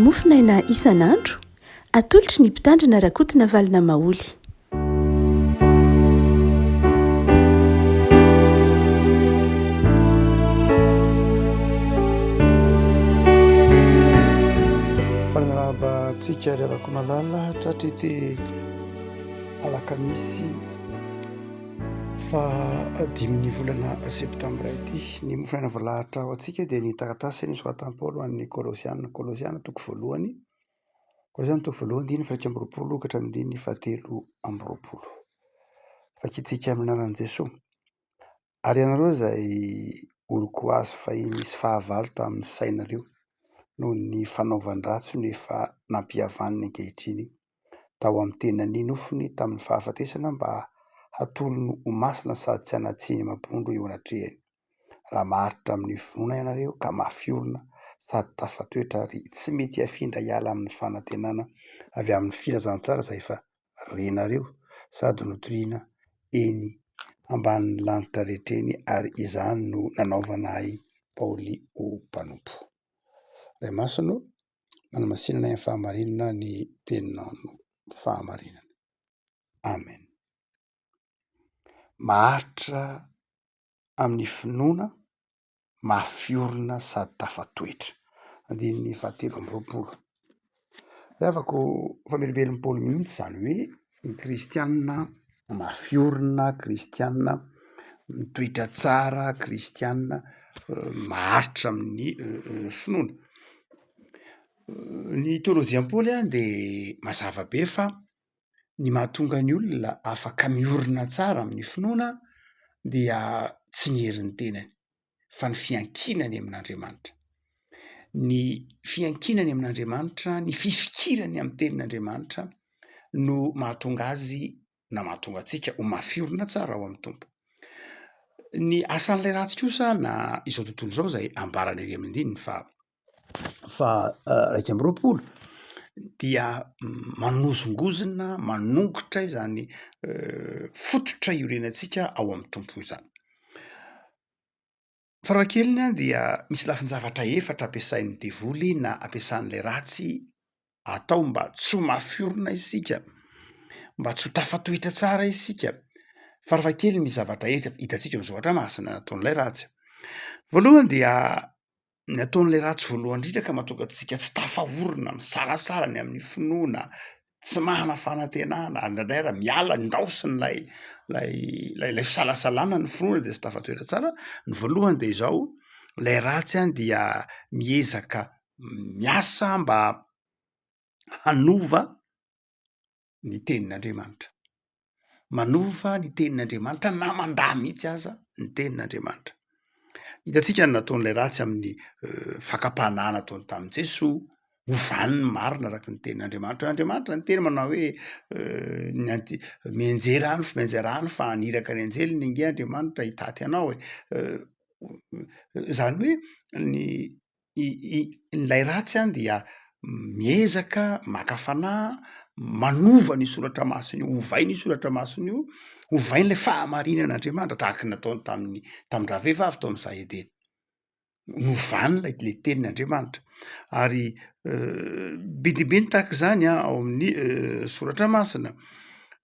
Mofonaina isan'andro, atolotry ny Mpitandrina Rakotonavalona Maholy. Faly miarahaba antsika ry havako malala tratry ity alakamisy faha dimin'ny volana septambra ity. Ny mofonaina voalahatra ho antsika dia ny taratasy nosoratan'i Paoly ho an'ny Kolosiana. Kolosiana toko voalohany, Kolosiana toko voalohany andininy faha 21 ka hatramin'ny andininy fahatelo amby roapolo. Vakintsika amin'ny anaran'i Jesoa. Ary ianareo izay olon-ko azy fahiny sy fahavalo tamin'ny sainareo noho ny fanaovan-dratsy no efa nampihavaniny ankehitriny tao amin'ny tenany nofony tamin'ny fahafatesana mba hatolony ho masina sady tsy hanan-tsiny amam-pondro eo anatrehany. Raha maharitra amin'ny finoana ianareo ka mafy orina sady tafatoetra ary tsy mety hafindra hiala amin'ny fanantenana avy amin'ny filazantsara izay efa renareo sady notorina eny ambanin'ny lanitra rehetra eny ary izany no nanaovana ahy Paoly ho mpanompo. Ray Masina ô, manamasinana ahy amin'ny fahamarinana ny teninao no fahamarinana. Amen. Maharitra amin'ny finoana mafy orina sady tafatoetra. Andininy fahatelo amby roapolo. Ry havako, famerimberen'i Paoly mihitsy izany hoe ny kristianina mafy orina, kristianina mitoetra tsara, kristianina maharitra amin'ny finoana. Ny teolojian'i Paoly dia mazava be fa ny mahatonga ny olona afaka miorina tsara amin'ny finoana dia tsy ny herin'ny tenany fa ny fiankinany amin'Andriamanitra. Ny fiankinany amin'Andriamanitra, ny fifikirany amin'ny tenin'Andriamanitra no mahatonga azy na mahatonga antsika ho mafy orina tsara ao amin'ny Tompo. Ny asan'ilay ratsy kosa na izao tontolo izao izay ambarany ery amin'ny andininy fa faha-21 dia manozongozona, manongotra izany fototra iorenantsika ao amin'ny Tompo izany. Farafahakeliny dia misy lafin-javatra efatra ampiasain'ny devoly na ampiasan'ilay ratsy atao mba tsy ho mafy orina isika, mba tsy ho tafatoetra tsara isika. Farafahakeliny misy zavatra efatra hitantsika amin'ny soratra masina nataon'ilay ratsy. Voalohany dia Ny ataon'ilay ratsy voalohany indrindra ka mahatonga antsika tsy tafaorina, misalasala ny amin'ny finoana, tsy manana fanantenana, ary indraindray ary miala indaosin'ilay ilay ilay ilay fisalasalana ny finoana de tsy tafatoetra tsara. Ny voalohany de izao, ilay ratsy an dia miezaka miasa mba hanova ny tenin'Andriamanitra. Manova ny tenin'Andriamanitra na mandà mihitsy aza ny tenin'Andriamanitra. Hitantsika ny nataon'ilay ratsy amin'ny fakam-panahy nataony tamin'i Jesoa, ovany ny marina araka ny tenin'Andriamanitra. Andriamanitra niteny manao hoe ny anti- mianjera any mianjera any fa haniraka ny anjeliny ange Andriamanitra hitaty anao e. Zany hoe ny ilay ratsy an dia miezaka maka fanahy, manova ny soratra masina io, ovainy io soratra masina io, ovainy ilay fahamarinan'Andriamanitra tahaka ny nataony tamin'ny tamin-dravehivavy tao amin'ny saha Edena, novany ilay le tenin'Andriamanitra ary be dia be ny tahaka izany an ao amin'ny soratra masina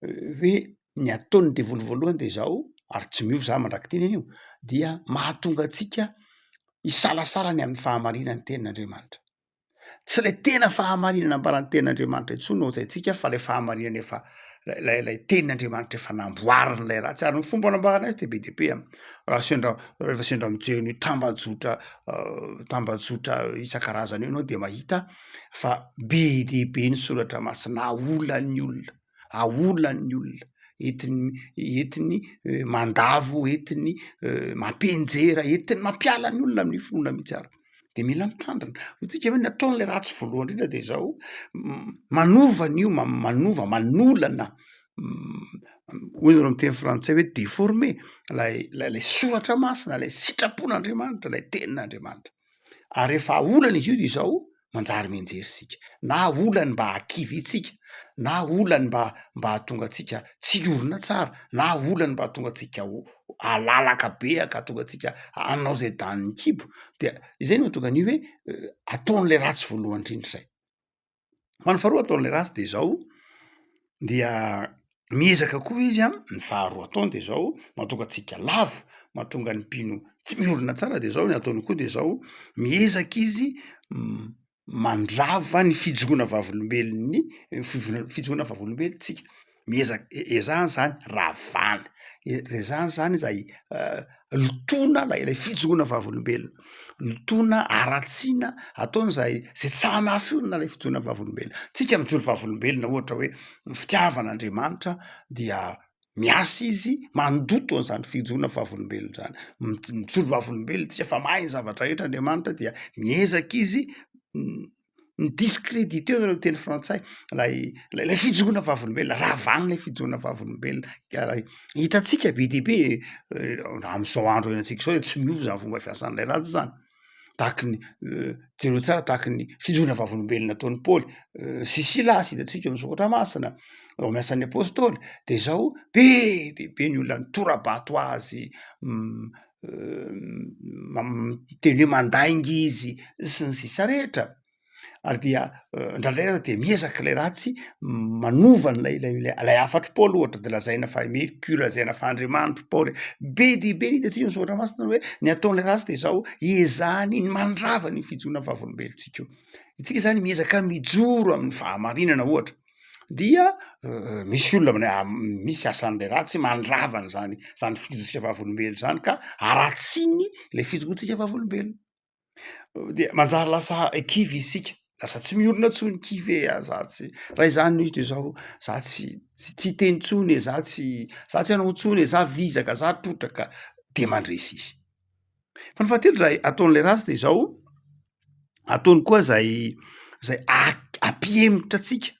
hoe ny ataon'ny devoly voalohany de izao ary tsy miova zany mandrak'ity anie io dia mahatonga antsika hisalasala ny amin'ny fahamarinan'ny tenin'Andriamanitra. Tsy ilay tena fahamarinana ambaran'ny tenin'Andriamanitra intsony no ao an-tsaintsika fa ilay fahamarinana efa ilay ilay tenin'Andriamanitra efa namboarin'ilay ratsy ary ny fomba anamboarana azy de be dia be an, raha sendra rehefa sendra mijery an'io tambajotra tambajotra isan-karazany io ianao de mahita fa be dia be ny soratra masina aolan'ny olona. aolan'ny olona, entiny entiny mandavo, entiny mampianjera, entiny mampiala ny olona amin'ny finoana mihitsy ary, de mila mitandrina, hoy tsika hoe ny ataon'ilay ratsy voalohany indrindra de zao, manova an'io, manova, manolana, hoy nareo amin'ny teny frantsay hoe deformer lay lay soratra masina, lay sitrapon'Andriamanitra, lay tenin'Andriamanitra. Ary rehefa aolana izy io de izao, manjary mianjery isika, na aolany mba hahakivy antsika, na aolany mba mba hahatonga antsika tsy hiorina tsara, na aolany mba hahatonga antsika ho halalaka be ka hahatonga antsika hanao zay danin'ny kibo, dia izay no mahatonga an'io hoe ataon'ilay ratsy voalohany indrindra izay. Fa ny faharoa ataon'ilay ratsy de zao, dia miezaka koa izy an, ny faharoa ataony de zao, mahatonga antsika lavo, mahatonga ny mpino tsy miorina tsara de zao, ny ataony koa de zao, miezaka izy mandrava ny fijoroana vavolombelon'ny fijoroana vavolombelontsika, miezaka ezahany zany ravana, ezahany zany izay lotoina lay lay fijoroana vavolombelona, lotoina haratsiana ataony zay zay tsy hahamafy orina lay fijoroana vavolombelona, tsika mijoro vavolombelona ohatra hoe ny fitiavana Andriamanitra dia miasa izy mandoto an'zany fijoroana vavolombelona zany, mijoro vavolombelona tsika fa mahay ny zavatra rehetra Andriamanitra dia miezaka izy mi-discréditer hoy ireo teny frantsay, lay lay fijoroana vavolombelona, ravany lay fijoroana vavolombelona, ka raha hitantsika be dia be am'zao andro iainantsika zao de tsy miova zany fomba fiasan'ilay ratsy zany, tahaky ny jereo tsara tahaky ny fijoroana vavolombelona nataon'i Paoly sy Silasy hitantsika ao amy soratra masina, ao amy asan'ny apôstôly, de zao be dia be ny olona nitora-bato azy, miteny hoe mandainga izy sy ny sisa rehetra, ary dia indraindray aza de miezaka ilay ratsy manova an'ilay ilay ilay hafatr'i Paoly ohatra de lazaina fa i Mercure, lazaina fa Andriamanitra i Paoly, be dia be ny hitantsika ny soratra masina hoe ny ataon'ilay ratsy de zao ezahany ny mandrava ny fijoroana vavolombelontsika io, isika zany miezaka mijoro amin'ny fahamarinana ohatra. dia misy olona misy asan'ilay ratsy mandrava an'izany zany fijoroantsika vavolombelona zany ka haratsiny le fijoroantsika vavolombelona, de manjary lasa kivy isika, lasa tsy miorina intsony, kivy e ah za tsy raha izany no izy de zao za tsy tsy hiteny intsony e, za tsy za tsy hanao intsony e, za vizaka, za trotraka, de mandresy izy. Fa ny fahatelo zay ataon'ilay ratsy de zao, ataony koa zay zay ampihemotra antsika,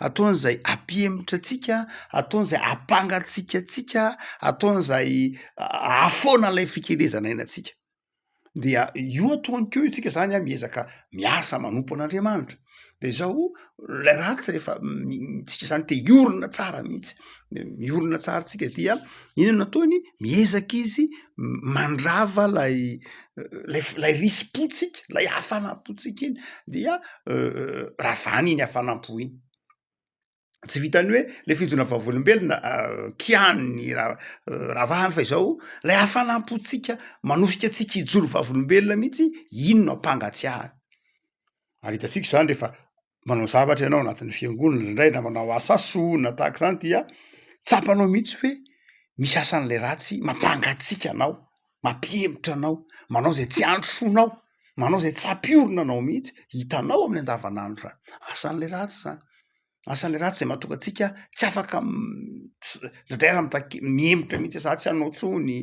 ataony zay ampihemotra antsika, ataony zay ampangatsiaka antsika, ataony zay ahafoana an'ilay fikelezana aina antsika, dia io ataony koa io tsika zany a miezaka miasa manompo an'Andriamanitra, de zao lay ratsy rehefa tsika zany te hiorina tsara mihitsy, miorina tsara tsika dia inona no ataony? Miezaka izy mandrava lay lay lay risi-pontsika, lay hafanam-pontsika iny dia ravany iny hafanam-po iny, tsy vitan'ny hoe le fijoroana vavolombelona kianiny ra- ravahany fa izao lay hafanam-pontsika manosika antsika hijoro vavolombelona mihitsy iny no ampangatsiahany. Ary hitantsika izany rehefa manao zavatra ianao anatin'ny fiangonana indraindray na manao asa soa na tahaka izany dia tsapanao mihitsy hoe misy asan'ilay ratsy mampangatsiaka anao, mampihemotra anao, manao izay tsy androsoanao, manao izay tsy hampiorina anao mihitsy, hitanao amin'ny andavanandro zany, asan'ilay ratsy zany. Asan'ilay ratsy zay mahatonga antsika tsy afaka indraindray ary mitaky mihemotra mihitsy hoe za tsy hanao intsony,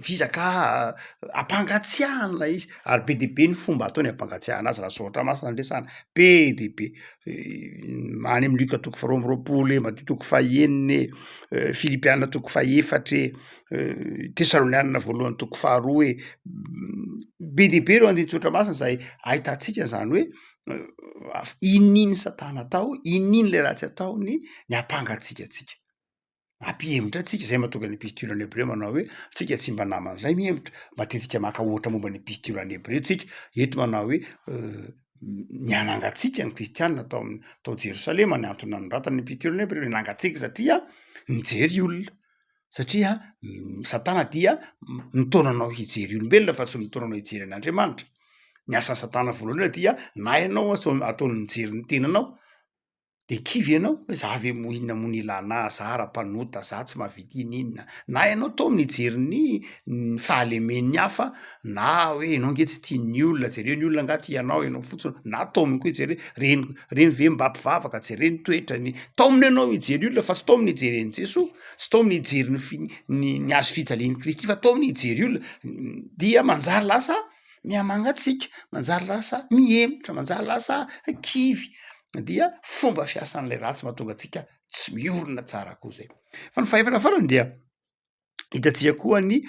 vizaka aho, ampangatsiahana ilay izy ary be dia be ny fomba ataony ampangatsiahana azy raha soratra masina no resahana, be dia be, any amy Lioka toko faharoa amby roapolo e, Matio toko fahenina e, Filipiana toko fahefatra e, Tesalonianina voalohany toko faharoa e, be dia be ireo andinin-tsoratra masina zay ahitantsika zany hoe Inian'i satana atao, iniany le ratsy ataony ny hampangatsiaka antsika, hampihemotra antsika, zay mahatonga ny epistolan'ny hebreo manao hoe tsika tsy mba naman'izay mihemotra, matetika maka ohatra momba ny epistolan'ny hebreo tsika, eto manao hoe nihanangatsiaka ny kristianina tao am- tao Jerosalema, ny antony nanoratana ny epistolan'ny hebreo, nihanangatsiaka satria nijery olona. Satria satana dia mitaona anao hijery olombelona fa tsy mitaona anao hijery an'Andriamanitra. Ny asan'i satana voalohany dia na ianao aza ataony mijery ny tenanao de kivy ianao hoe za ve moa inona moa no ilana ahy, za ara mpanota, za tsy mahavita ininona, na ianao taominy hijery ny ny fahalemen'ny hafa na hoe ianao nge tsy tian'ny olona, jereo ny olona angaha tia anao, ianao fotsiny, na taominy koa hijery hoe reny reny ve mba mpivavaka, jereo ny toetrany, taominy ianao hijery olona fa tsy taominy hijery an'i Jesoa. Tsy taominy hijery ny fi- ny ny hazo fijalian'i Kristy fa taominy hijery olona, dia manjary lasa mihamangatsiaka, manjary lasa mihemotra, manjary lasa kivy, dia fomba fiasan'ilay ratsy mahatonga antsika tsy miorina tsara koa zay. Fa ny fahefana farany dia hitantsika koa ny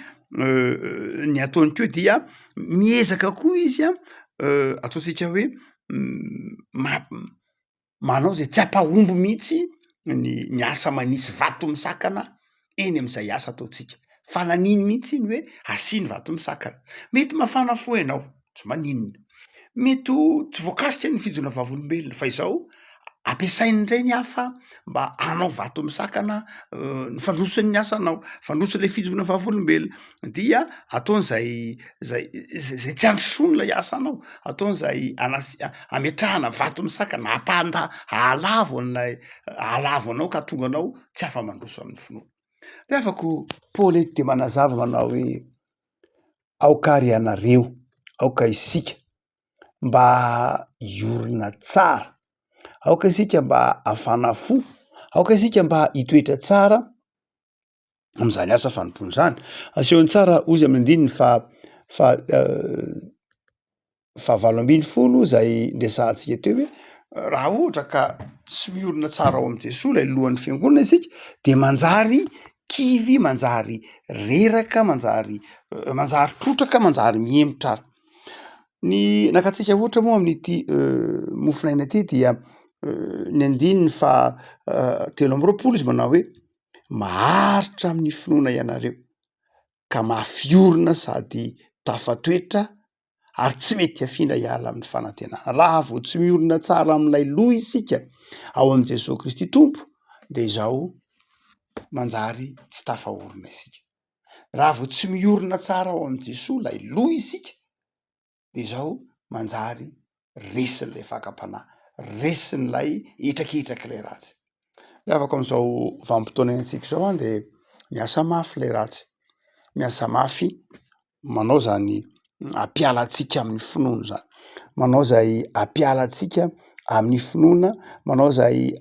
ny ataony koa dia miezaka koa izy an ataontsika hoe ma- manao zay tsy hampahomby mihitsy ny ny asa manisy vato misakana eny am'zay asa ataontsika, fa nanino mihitsy iny hoe asiany vato misakana, mety mafana fo ianao tsy maninona, Mety ho tsy voakasika ny fijoroana vavolombelona fa izao ampiasainy indray ny hafa mba hanao vato misakana ny fandrosoan'ny asanao, fandrosoan'le fijoroana vavolombelona dia ataony zay zay zay tsy androsoany lay asanao, ataony zay anasi- ametrahana vato misakana hampanda- hahalavo an'lay hahalavo anao ka hahatonga anao tsy afa-mandroso amin'ny finoana. Ry havako, Paoly eto de manazava manao hoe aoka ary ianareo, aoka isika mba hiorina tsara, aoka isika mba hafana fo, aoka isika mba hitoetra tsara am'zany asa fanompoana zany. Asehony tsara hozy amin'ny andininy fa- fa- fahavalo ambin'ny folo zay ndresahantsika teo hoe raha ohatra ka tsy miorina tsara ao amin'i Jesoa lay lohan'ny fiangonana isika de manjary kivy, manjary reraka, manjary manjary trotraka, manjary mihemotra ary. Ny nakantsika ohatra moa amin'ity mofonaina ity dia ny andininy faha 23 izy manao hoe maharitra amin'ny finoana ianareo ka mafy orina sady tafatoetra ary tsy mety hafindra hiala amin'ny fanantenana. Raha vao tsy miorina tsara amin'ilay loha isika ao amin'i Jesoa Kristy Tompo de izao manjary tsy tafaorina isika. Raha vao tsy miorina tsara ao amin'i Jesoa ilay loha isika de izao manjary resin'ilay fakam-panahy, resin'ilay hetraketrak'ilay ratsy. Ny havako amin'izao vanim-potoana iainantsika izao an de miasa mafy ilay ratsy, miasa mafy manao zany hampiala antsika amin'ny finoana zany, manao zay hampiala antsika amin'ny finoana, manao zay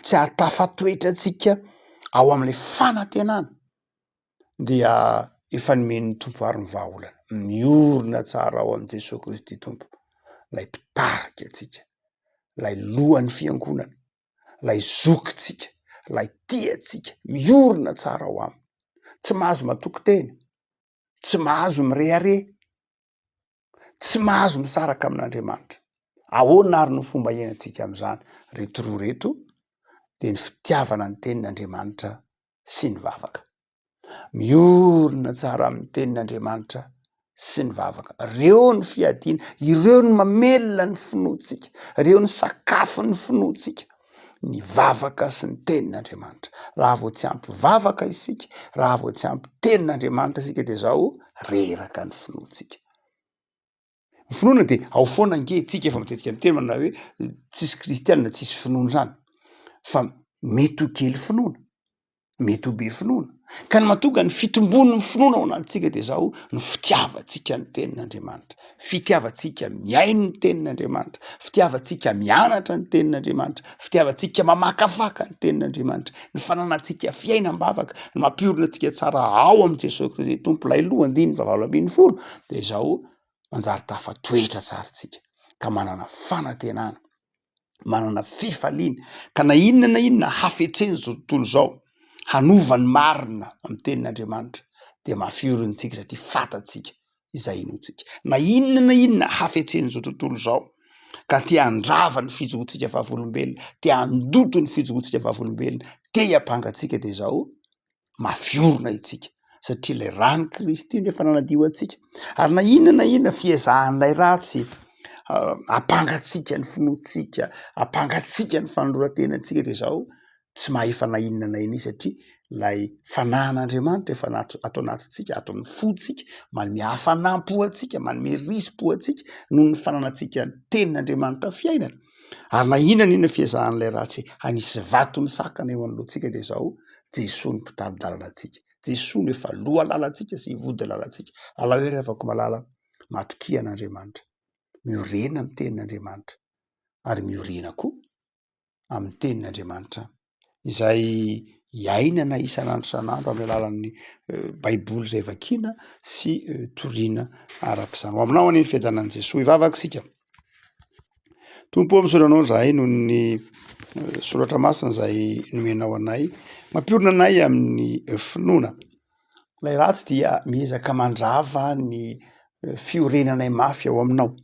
tsy hahatafatoetra antsika ao am'le fanantenana dia efa nomen'ny Tompo ary ny vahaolana, miorina tsara ao amin'i Jesoa Kristy Tompo, lay mpitarika antsika, lay lohan'ny fiangonana, lay zokintsika, lay tia antsika, miorina tsara ao aminy, tsy mahazo matoky tena. tsy mahazo mirehareha, tsy mahazo misaraka amin'Andriamanitra. Ahoana ary no fomba iainantsika amin'izany? Reto roa reto dia ny fitiavana ny tenin'Andriamanitra sy ny vavaka. Miorina tsara amin'ny tenin'Andriamanitra sy ny vavaka. Reo ny fiadiana, ireo ny mamelona ny finoantsika, ireo ny sakafon'ny finoantsika. ny vavaka sy ny tenin'Andriamanitra. Raha vao tsy ampy vavaka isika, raha vao tsy ampy tenin'Andriamanitra isika de zao reraka ny finoantsika. Ny finoana de ao foana ange, tsika efa matetika miteny manao hoe tsisy kristianina tsisy finoana zany, fa mety ho kely finoana. mety ho be finoana, ka ny mahatonga ny fitombon'ny finoana ao anatintsika de zao, ny fitiavantsika ny tenin'Andriamanitra, fitiavantsika mihaino ny tenin'Andriamanitra, fitiavantsika mianatra ny tenin'Andriamanitra, fitiavantsika mamakafaka ny tenin'Andriamanitra, ny fananantsika fiainam-bavaka, ny mampiorina antsika tsara ao amin'i Jesoa Kristy Tompo, ilay loha andininy fahavalo ambin'ny folo, de zao manjary tafatoetra tsara tsika ka manana fanantenana. manana fifaliana ka na inona na inona hafetsen'izao tontolo izao hanova ny marina amin'ny tenin'Andriamanitra dia mafy orina tsika satria fantatsika izay inoantsika. Na inona na inona hafetsen'izao tontolo izao ka te handrava ny fijoroantsika vavolombelona, te handoto ny fijoroantsika vavolombelona, te hiampanga antsika dia izao mafy orina isika satria ilay ran'i Kristy no efa nanadio antsika ary na inona na inona fiezahan'ilay ratsy ampangatsiaka ny finoantsika, ampangatsiaka ny fanoloran-tenantsika de zao tsy mahefa na inona na inona izy satria lay fanahin'Andriamanitra efa anaty ato anatintsika, ato amin'ny fontsika, manome hafanam-po antsika, manome risi-po antsika noho ny fananantsika ny tenin'Andriamanitra fiainana. Ary na inona na inona fiezahan'ilay ratsy hanisy vato misakana eo anoloantsika de zao, Jesoa no mpitari-dalana antsika, Jesoa no efa loha lalantsika sy vody lalantsika. Alao hery havako malala, matokia an'Andriamanitra, miorena amin'ny tenin'Andriamanitra ary miorena koa amin'ny tenin'Andriamanitra izay iainana isan'andro isan'andro amin'ny alalan'ny baiboly izay vakiana sy toriana arak'izany. Ho aminao anie ny fiadanan'i Jesoa. Hivavaka isika. Tompo ô, misaotra anao izahay noho ny soratra masina izay nomenao anay, mampiorina anay amin'ny finoana. Ilay ratsy dia miezaka mandrava ny fiorenanay mafy ao aminao.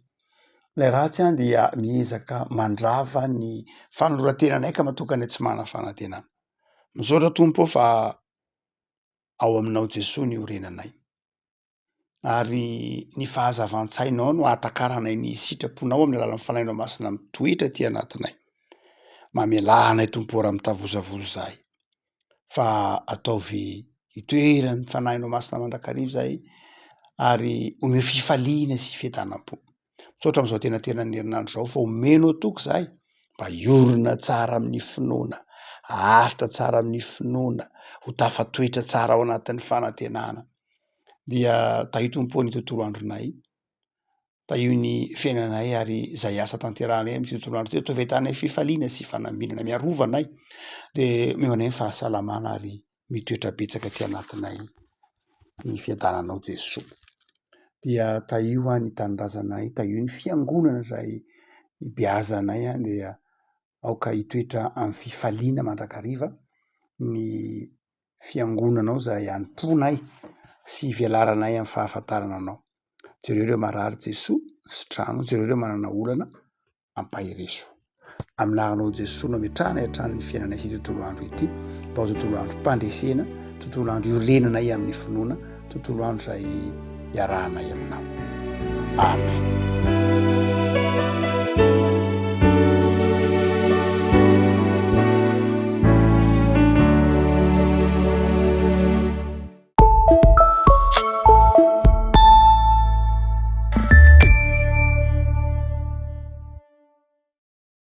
Ilay ratsy an dia miezaka mandrava ny fanoloran-tenanay ka mahatonga anay tsy manana fanantenana. Misaotra Tompo ô fa ao aminao Jesoa ny iorenanay. Ary ny fahazavan-tsainao no ahatakaranay ny sitraponao amin'ny alalan'ny Fanahinao Masina mitoetra aty anatinay. Mamelà anay Tompo ô raha mitavozavoza izahay, fa ataovy itoeran'ny Fanahinao Masina mandrakariva izahay ary omeo fifaliana sy fiadanam-po. Misaotra amin'izao tenatenan'ny herinandro izao fa omenao toky izahay mba hiorina tsara amin'ny finoana, haharitra tsara amin'ny finoana, ho tafatoetra tsara ao anatin'ny fanantenana. Dia tahio Tompo ô ny tontolo andronay, tahio ny fiainanay ary izay asa tanterahanay amin'ity tontolo andro ity, ataovy ahitanay fifaliana sy fanambinana, miarova anay, dia omeo anay ny fahasalamana ary mitoetra betsaka aty anatinay ny fiadananao Jesoa. Dia tahio an ny tanindrazanay, tahio ny fiangonana izay ibeazanay an, dia aoka hitoetra amin'ny fifaliana mandrakariva ny fiangonanao izay anompoanay sy ivelaranay amin'ny fahafantarana anao. Jereo ireo marary Jesoa, sitrano, jereo ireo manana olana, ampaherezo. Amin'ny anaranao Jesoa no ametrahanay hatrany ny fiainanay sy tontolo andro ity, mba ho tontolo androm-pandresena, tontolo andro iorenanay amin'ny finoana, tontolo andro izay iarahanay aminao. Amen.